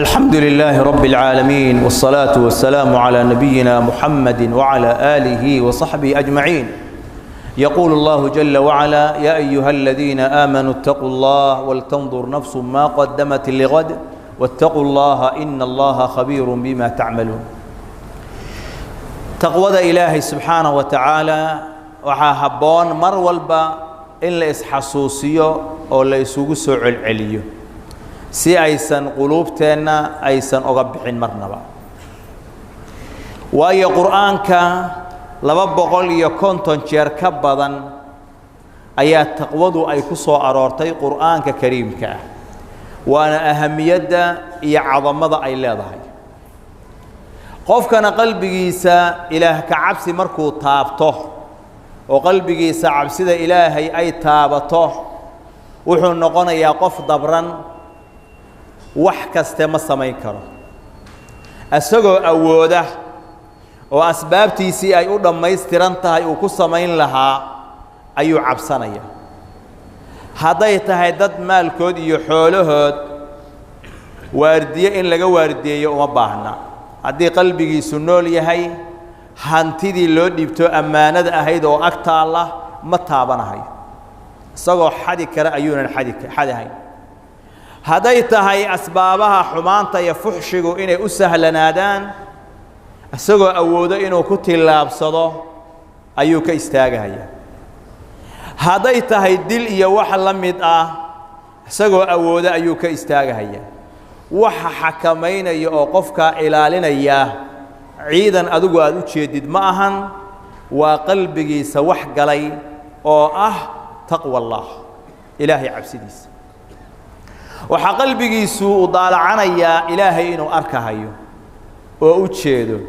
الحمد لله رب العالمين، والصلاة والسلام على نبينا محمد وعلى آله وصحبه أجمعين. يقول الله جل وعلا: يا أيها الذين آمنوا اتقوا الله ولتنظر نفس ما قدمت لغد واتقوا الله إن الله خبير بما تعملون. Taqwada Ilaahay subxaanaه wa tacaala waxaa habboon mar walba in la isxasuusiyo oo la isugu soo celceliyo si aysan quluubteenna aysan oga bixin marnaba, waayo Qur'aanka 250 jeer ka badan ayaa taqwadu ay ku soo aroortay Qur'aanka kariimka ah, waana ahamiyadda iyo cadamada ay leedahay. Qofkana qalbigiisa Ilaah ka cabsi markuu taabto oo qalbigiisa cabsida Ilaahay ay taabato, wuxuu noqonayaa qof dabran, wax kaste ma samayn karo isagoo awooda oo asbaabtiisii ay u dhammaystiran tahay uu ku samayn lahaa ayuu cabsanaya. Hadday tahay dad maalkood iyo xoolahood waardiye in laga waardiyeeyo uma baahna. Haddii qalbigiisu nool yahay, hantidii loo dhiibto ammaanada ahayd oo ag taalla ma taabanahayo, isagoo xadi kara ayuunan adi xadahayn. Hadday tahay asbaabaha xumaanta iyo fuxshigu inay u sahlanaadaan, isagoo awoodo inuu ku tillaabsado ayuu ka istaagahaya. Hadday tahay dil iyo wax la mid ah, isagoo awoodo ayuu ka istaagahaya. Waxa xakamaynaya oo qofkaa ilaalinaya ciidan adigu aada u jeedid ma ahan, waa qalbigiisa wax galay oo ah taqwa Allah, Ilaahay cabsidiisa. Waxaa qalbigiisu uu daalacanayaa Ilaahay inuu arkahayo oo u jeedo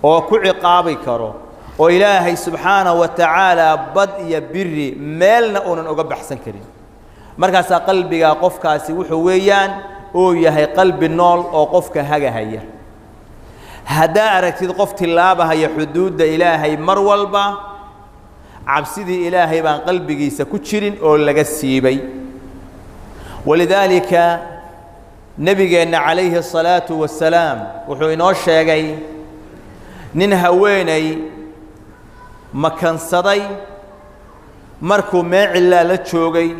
oo ku ciqaabi karo, oo Ilaahay subxaanahu wa tacaala bad iyo biri meelna uunan uga baxsan karin. Markaasaa qalbigaa qofkaasi wuxuu weeyaan uu yahay qalbi nool oo qofka hagahaya. Haddaa aragtid qof tillaabahaya xuduudda Ilaahay mar walba, cabsidii Ilaahay baan qalbigiisa ku jirin oo laga siibay. Walidaalika nebigeenna calayhi الsalaatu wasalaam wuxuu inoo sheegay nin haweenay makansaday markuu meecillaa la joogay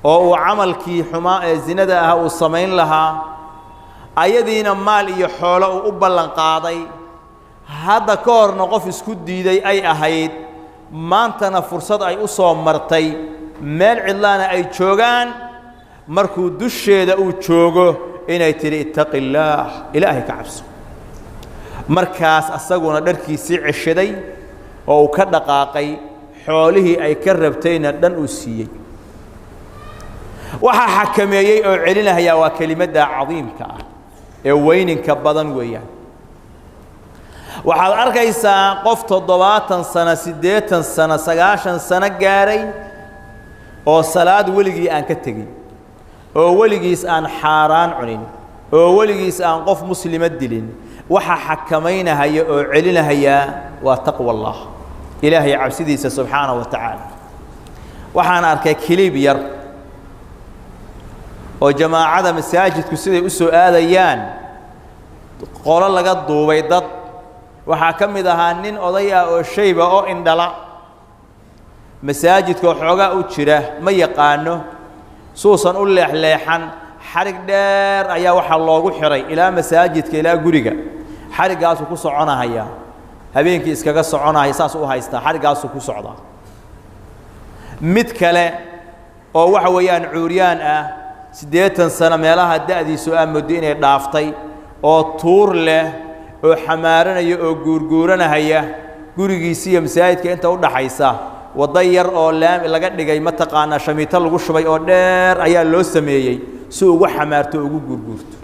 oo uu camalkii xumaa ee zinada ah uu samayn lahaa, ayadiina maal iyo xoolo uu u ballan qaaday. Hadda ka horna qof isku diiday ay ahayd, maantana fursad ay u soo martay, meel cidlaana ay joogaan, markuu dusheeda uu joogo inay tidhi: ittaqi illaah, Ilaahay ka cabso. Markaas asaguna dharkiisii ceshaday oo uu ka dhaqaaqay, xoolihii ay ka rabtayna dhan uu siiyey. Waxaa xakameeyey oo celinahayaa waa kelimadda cadiimka ah ee weyninka badan weeyaan. Waxaad arkaysaa qof 70 sano, 80 sano, 90 sano gaaray oo salaad weligii aan ka tegin, oo weligiis aan xaaraan cunin, oo weligiis aan qof muslima dilin. Waxa xakamaynahaya oo celinahayaa waa taqwa Allah, Ilaahay cabsidiisa subxaanahu wa tacaala. Waxaan arkay kiliib yar oo jamaacada masaajidku siday u soo aadayaan qolo laga duubay. Dad waxaa ka mid ahaa nin oday ah oo shayba oo indhala, masaajidka oo xoogaa u jira ma yaqaano, suusan u leexleexan xarig dheer ayaa waxaa loogu xiray ilaa masaajidka ilaa guriga. Xariggaasuu ku soconahayaa, habeenkii iskaga soconahaya, saas u haystaa, xariggaasuu ku socdaa. Mid kale oo waxa weeyaan cuuryaan ah, 80 sano meelaha da'diisu aa muddo inay dhaaftay, oo tuur leh oo xamaaranaya oo guurguuranahaya, gurigiisi iyo masaajidka inta u dhaxaysa waddo yar oo laami laga dhigay, mataqaanaa shamiito lagu shubay oo dheer ayaa loo sameeyey si ugu xamaarto o ugu guurguurto.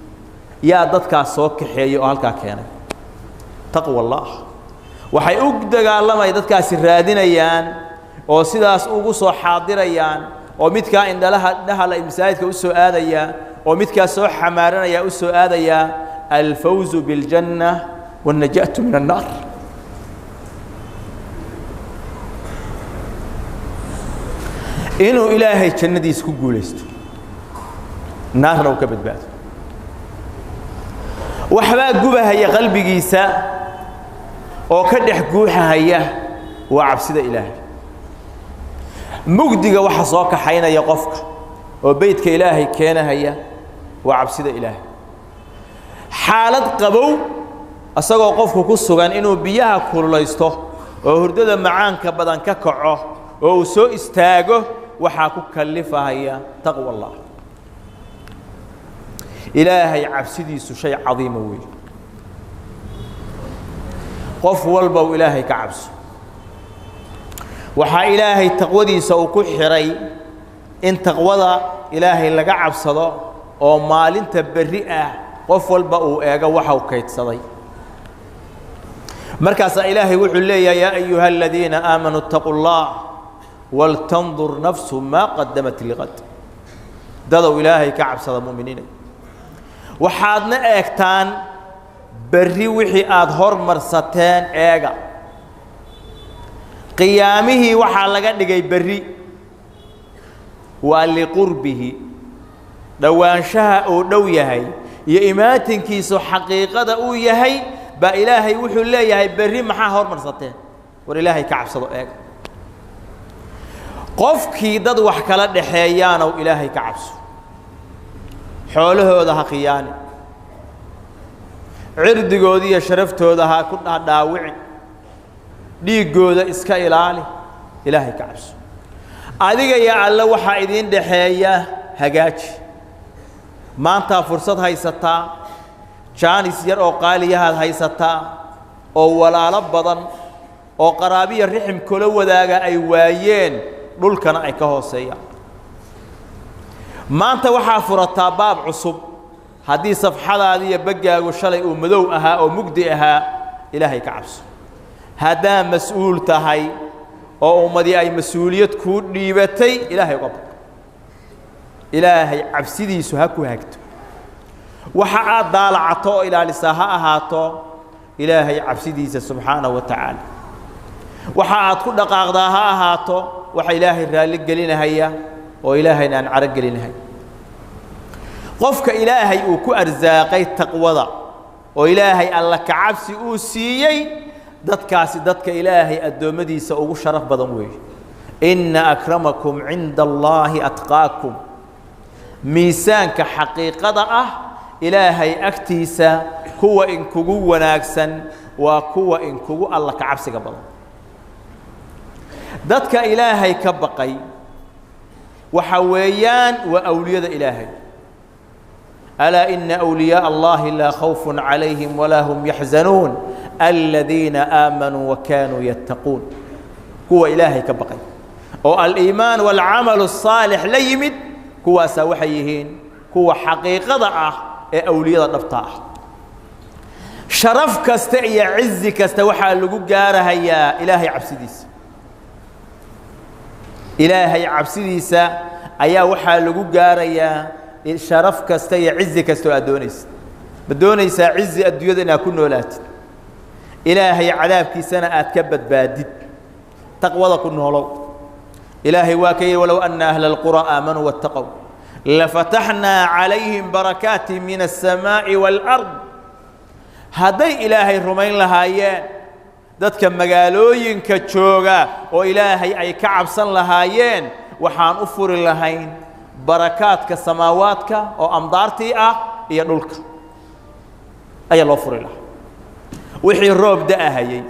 Yaa dadkaas soo kaxeeyey oo halkaa keenay? Taqwa Allah. Waxay u dagaalamaya dadkaasi raadinayaan oo sidaas ugu soo xaadirayaan, oo midkaa indhalaha dhahala masaajidka u soo aadaya oo midkaa soo xamaaranaya u soo aadaya, alfawzu biاljanna wاlnajaatu min annaar. Inuu Ilaahay jannadiisa ku guulaysto, naarna uu ka badbaado. Waxbaa gubahaya qalbigiisa oo ka dhex guuxahaya, waa cabsida Ilaahay. Mugdiga waxa soo kaxaynaya qofka oo beydka Ilaahay keenahaya waa cabsida Ilaahay. Xaalad qabow asagoo qofku ku sugan inuu biyaha kululaysto oo hurdada macaanka badan ka kaco oo uu soo istaago, waxaa ku kallifahaya taqwa Allah. Ilaahay cabsidiisu shay cadiima weeye. Qof walba uu Ilaahay ka cabso. Waxaa Ilaahay taqwadiisa uu ku xiray in taqwada Ilaahay laga cabsado oo maalinta berri ah qof walba uu eego waxa uu kaydsaday. Markaasaa Ilaahay wuxuu leeyahay: yaa ayuha aladiina aamanuu ittaquu llah waltandur nafsu maa qadamat liqad. Dadow Ilaahay ka cabsada, mu'miniina, waxaadna eegtaan berri wixii aada hormarsateen. Eega, qiyaamihii waxaa laga dhigay berri, waa liqurbihi, dhowaanshaha uu dhow yahay iyo imaatinkiisu xaqiiqada uu yahay baa Ilaahay wuxuu leeyahay berri maxaa hormarsateen. War Ilaahay ka cabsado, eega. Qofkii dad wax kala dhaxeeyaanow, Ilaahay ka cabso. Xoolahooda ha khiyaani, cirdigooda iyo sharaftooda ha ku dhaawici, dhiiggooda iska ilaali. Ilaahay ka cabso. Adiga iyo Alle waxaa idiin dhaxeeya hagaaji. Maantaa fursad haysataa, jaanis yar oo qaaliyahaad haysataa oo walaalo badan oo qaraabiya rixim kula wadaaga ay waayeen, dhulkana ay ka hooseeyaan. Maanta waxaa furataa baab cusub. Haddii safxadaadi iyo baggaagu shalay uu madow ahaa oo mugdi ahaa, Ilaahay ka cabso. Haddaa mas-uul tahay oo ummadii ay mas-uuliyad kuu dhiibatay, Ilaahay uga baq. Ilaahay cabsidiisu ha ku hagto. Waxa aad daalacato oo ilaalisaa ha ahaato Ilaahay cabsidiisa subxaanahu wa tacaala. Waxa aad ku dhaqaaqdaa ha ahaato waxa Ilaahay raalli gelinahaya oo Ilaahayna aan caro gelinahay. Qofka Ilaahay uu ku arsaaqay taqwada oo Ilaahay alla ka cabsi uu siiyey, dadkaasi dadka Ilaahay addoommadiisa ugu sharaf badan weeye. Inna akramakum cinda Allaahi atqaakum. Miisaanka xaqiiqada ah Ilaahay agtiisa kuwa inkugu wanaagsan waa kuwa inkugu alla ka cabsiga badan. Dadka Ilaahay ka baqay waxa weeyaan waa awliyada Ilaahay. Alaa ina awliyaaءa Allahi laa khawfun calayhim walaa hum yaxzanuun aladiina aamanuu wa kaanuu yattaquun. Kuwa Ilaahay ka baqay oo aliimaan waalcamalu الsaalix la yimid, kuwaasaa waxay yihiin kuwa xaqiiqada ah ee awliyada dhabta ah. Sharaf kasta iyo cizi kasta waxaa lagu gaarahayaa Ilaahay cabsidiisa. Ilaahay cabsidiisa ayaa waxaa lagu gaarayaa sharaf kasta iyo cizi kasta oo aad doonaysa. Ma doonaysaa cizi adduunyada inaad ku noolaatid, Ilaahay cadaabkiisana aad ka badbaadid? Taqwada ku noolow. Ilaahay waa ka yihi: walow ana ahla alqura aamanuu waataqow lafataxnaa calayhim barakaati min aلsamaaءi wاlأrd. Hadday Ilaahay rumayn lahaayeen dadka magaalooyinka jooga oo Ilaahay ay ka cabsan lahaayeen, waxaan u furi lahayn barakaadka samaawaadka oo amdaartii ah iyo dhulka ayaa loo furi lahaa. Wixii roob da'ahayey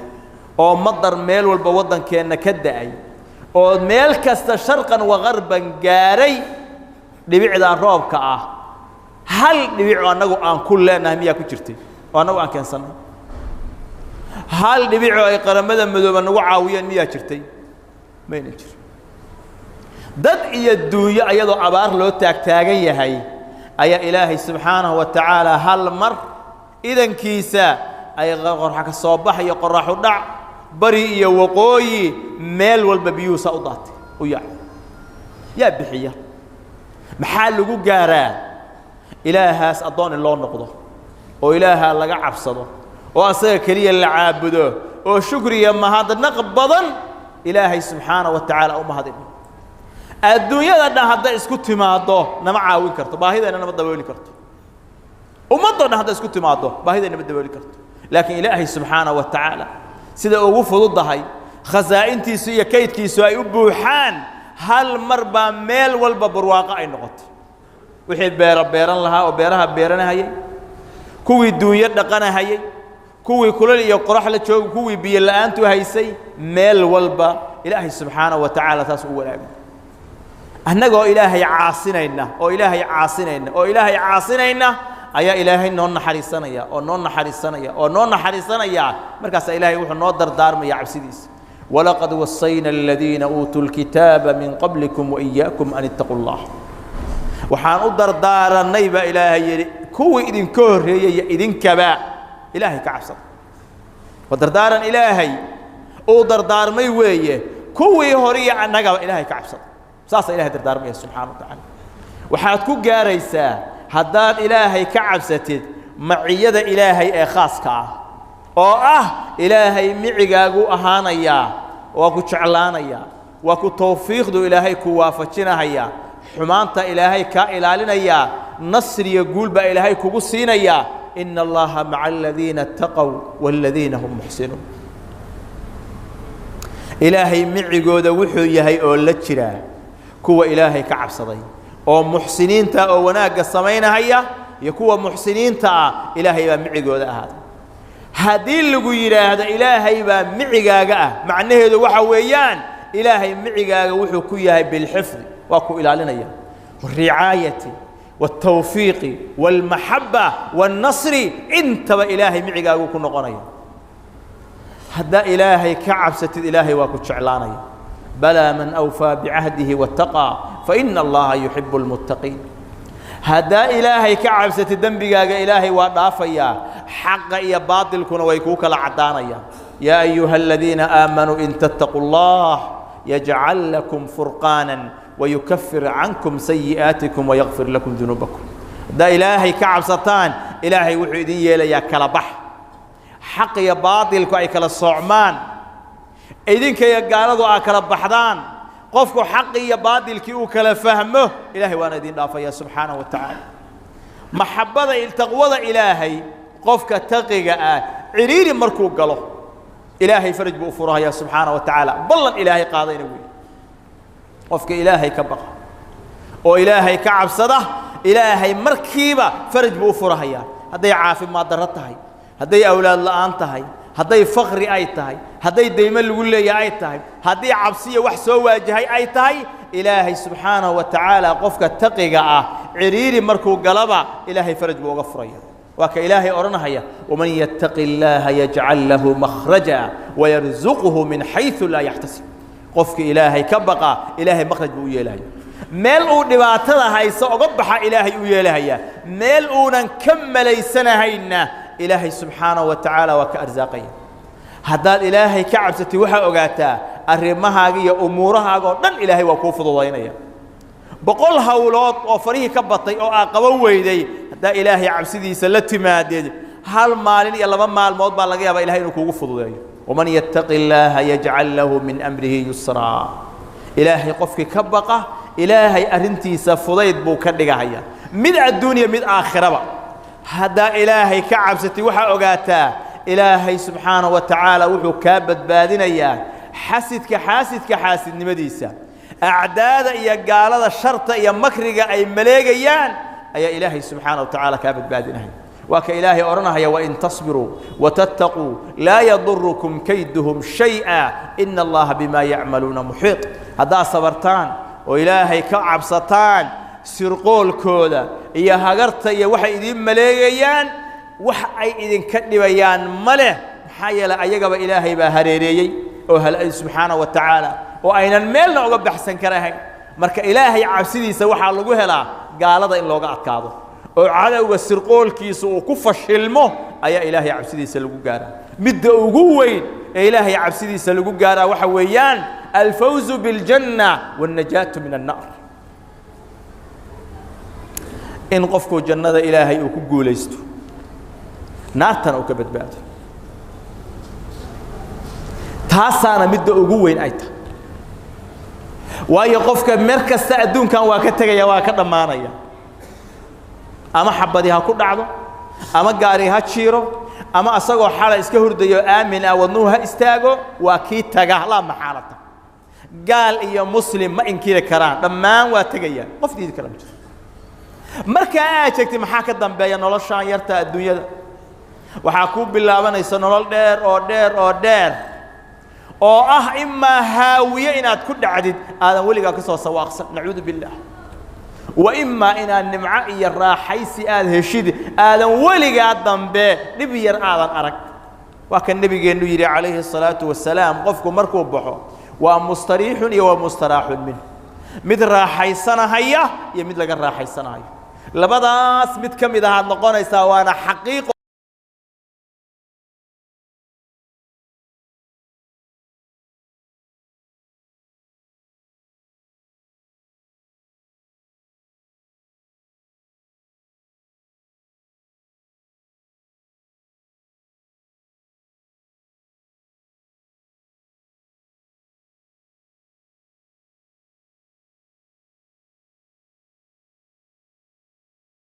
oo madar meel walba waddankeenna ka da'ay oo meel kasta sharqan wa garban gaaray, dhibicdaa roobka ah hal dhibic annagu aan ku leenahay miyaa ku jirtay oo annagu aan keensannay? Hal dhibicoo ay Qaramada Madooba nagu caawiyeen miyaa jirtay? Mayna jirin. Dad iyo duunyo ayadoo abaar loo taagtaagan yahay ayaa Ilaahay subxaanahu wa tacaala hal mar idankiisa ay qorxa ka soo bax iyo qoraxu dhac, bari iyo waqooyi, meel walba biyuhuusaa u daatay u yaacay. Yaa bixiya? Maxaa lagu gaaraa? Ilaahaas addoon in loo noqdo oo Ilaahaa laga cabsado oo asaga keliya la caabudo oo shukriya mahadnaq badan Ilaahay subxaanaه wa tacaala u mahadino. Adduunyada dhan hadday isku timaaddo nama caawin karto, baahidayna nama dabooli karto. Ummadoo dhan hadday isku timaado baahideenna ma dabooli karto. Laakiin Ilaahay subxaanahu wa tacaala sida ugu fududahay khasaa'intiisu iyo kaydkiisu ay u buuxaan, hal mar baa meel walba barwaaqo ay noqotay. Wixii beero beeran lahaa oo beeraha beeranahayay, kuwii duunyo dhaqanahayay, kuwii kulal iyo qorax la jooga, kuwii biyo la'aantu haysay, meel walba Ilaahay subxaanahu wa tacaala taas u wanaagay. Annagoo Ilaahay caasinayna oo Ilaahay caasinayna oo Ilaahay caasinayna ayaa Ilaahay noo naxariisanaya oo noo naxariisanaya oo noo naxariisanaya. Markaasaa Ilaahay wuxuu noo dardaarmaya cabsidiisa. Walaqad wasayna aladiina uutuu lkitaaba min qablikum waiyaakum an ittaquu llah. Waxaan u dardaaranay baa Ilaahay yidhi kuwii idinka horreeyey iyo idinkaba Ilaahay ka cabsada. Waa dardaaran Ilaahay uu dardaarmay weeye, kuwii hore iyo annagaba Ilaahay ka cabsada. Saasaa Ilahay dardaarmaya subxaana wa tacaala. Waxaad ku gaaraysaa haddaad Ilaahay ka cabsatid maciyada Ilaahay ee khaaska ah, oo ah Ilaahay micigaagu ahaanayaa, waa ku jeclaanayaa, waa ku tawfiiqdu Ilaahay ku waafajinahayaa, xumaanta Ilaahay kaa ilaalinayaa, nasriya guul baa Ilaahay kugu siinayaa. Ina Allaha maca aladiina ataqow waaladiina hum muxsinuun. Ilaahay micigooda wuxuu yahay oo la jiraa kuwa Ilaahay ka cabsaday oo muxsiniinta oo wanaagga samaynahaya, iyo kuwa muxsiniinta ah Ilaahay baa micigooda ahaaday. Haddii lagu yidhaahdo Ilaahay baa micigaaga ah, macnaheedu waxa weeyaan Ilaahay micigaaga wuxuu ku yahay bilxifdi, waa ku ilaalinaya, waricaayati waaltawfiiqi waalmaxabba waalnasri, intaba Ilaahay micigaagu ku noqonaya. Haddaa Ilaahay ka cabsatid Ilaahay waa ku jeclaanaya. Balaa man awfaa bicahdihi waataqaa faina Allaha yuxibu almuttaqiin. Haddaa Ilaahay ka cabsatid dembigaaga Ilaahay waa dhaafayaa, xaqa iyo baatilkuna way kuu kala caddaanayaan. Yaa ayuha aladiina aamanuu in tattaquu allah yajcal lakum furqaanan wayukafir cankum sayi'aatikum wayakfir lakum dunuubakum. Haddaa Ilaahay ka cabsataan Ilaahay wuxuu idin yeelayaa kala bax, xaq iyo baatilku ay kala soocmaan, idinka iyo gaaladu aa kala baxdaan, qofku xaqii iyo baatilkii uu kala fahmo, Ilaahay waana idin dhaafaya subxaanahu wa tacaala. Maxabbada taqwada Ilaahay qofka taqiga ah ciriiri markuu galo Ilaahay faraj buu u furahayaa subxaanahu wa tacaala. Ballan Ilaahay qaadayna weey, qofka Ilaahay ka baqa oo Ilaahay ka cabsada Ilaahay markiiba faraj buu u furahayaa. Hadday caafimaad darro tahay, hadday awlaad la'aan tahay, hadday faqri ay tahay, hadday deymo lagu leeyahay ay tahay, haddii cabsiya wax soo waajahay ay tahay, Ilaahay subxaanahu wa tacaala qofka taqiga ah ciriiri markuu galaba Ilaahay faraj buu uga furaya. Waa ka Ilaahay odhanahaya waman yattaqi illaaha yajcal lahu makhraja wayarzuquhu min xaysu laa yaxtasib. Qofka Ilaahay ka baqa Ilaahay makhraj buu u yeelahaya, meel uu dhibaatada hayso oga baxa Ilaahay u yeelahaya, meel uunan ka malaysanahayna Ilaahay subxaanahu wa tacaala waa ka arsaaqaya. Haddaad Ilaahay ka cabsatid waxaa ogaataa arrimahaaga iyo umuurahaaga oo dhan Ilaahay waa kuu fududaynaya. 100 hawlood oo farihii ka batay oo aa qaban weyday haddaa Ilaahay cabsidiisa la timaadeed, hal maalin iyo 2 maalmood baa laga yaabaa Ilahay inuu kuugu fududeeyo. Waman yattaqi illaaha yajcal lahu min amrihi yusraa. Ilaahay qofkii ka baqa Ilaahay arrintiisa fudayd buu ka dhigahaya, mid adduuniya mid aakhiraba. Haddaa Ilaahay ka cabsatid waxaa ogaataa Ilaahay subxaanahu wa tacaala wuxuu kaa badbaadinayaa xasidka xaasidka xaasidnimadiisa, acdaada iyo gaalada sharta iyo makriga ay maleegayaan ayaa Ilaahay subxaanahu wa tacaala kaa badbaadinaya. Waa ka Ilaahay odhanahaya wain tasbiruu watattaquu laa yadurukum kayduhum shay'a ina Allaha bimaa yacmaluuna muxiiط. Haddaad sabartaan oo Ilaahay ka cabsataan sirqoolkooda iyo hagarta iyo waxay idiin maleegayaan wax ay idinka dhibayaan ma leh, maxaa yeelay ayagaba Ilaahay baa hareereeyey oo halay subxaanahu wa tacaala oo aynan meelna uga baxsan karahayn. Marka Ilaahay cabsidiisa waxaa lagu helaa gaalada in looga adkaado oo cadowga sirqoolkiisa uu ku fashilmo ayaa Ilaahay cabsidiisa lagu gaaraa. Midda ugu weyn ee Ilaahay cabsidiisa lagu gaaraa waxa weeyaan alfawzu biljanna waannajaatu min annaar, in qofku jannada Ilaahay uu ku guulaysto naartana uu ka badbaado. Taasaana midda ugu weyn ay tahay, waayo qofka mer kasta adduunkan waa ka tegaya, waa ka dhammaanaya, ama xabadi ha ku dhacdo, Ama gaari ha jiiro ama asagoo xala iska hurdayo aamin ah wadnuhu ha istaago, waa kii taga laa maxaalata. Gaal iyo muslim ma inkiri karaan, dhammaan waa tegayaan, qof diidi kara ma jiro. Markaa aad jeegtay maxaa ka dambeeya noloshaan yarta adduunyada? Waxaa kuu bilaabanaysa nolol dheer oo dheer oo dheer oo ah imaa haawiye inaad ku dhacdid aadan weligaa ka soo sawaaqsan, nacuudu billaah, wa imaa inaad nimco iyo raaxaysi aad heshid aadan weligaa dambe dhib yar aadan arag. Waa kan nebigeennu yidhi calayhi الsalaatu wasalaam, qofku markuu baxo waa mustariixun iyo waa mustaraaxun minh, mid raaxaysanahaya iyo mid laga raaxaysanahayo, labadaas mid ka mid ahaad noqonaysaa, waana xaqiiqo.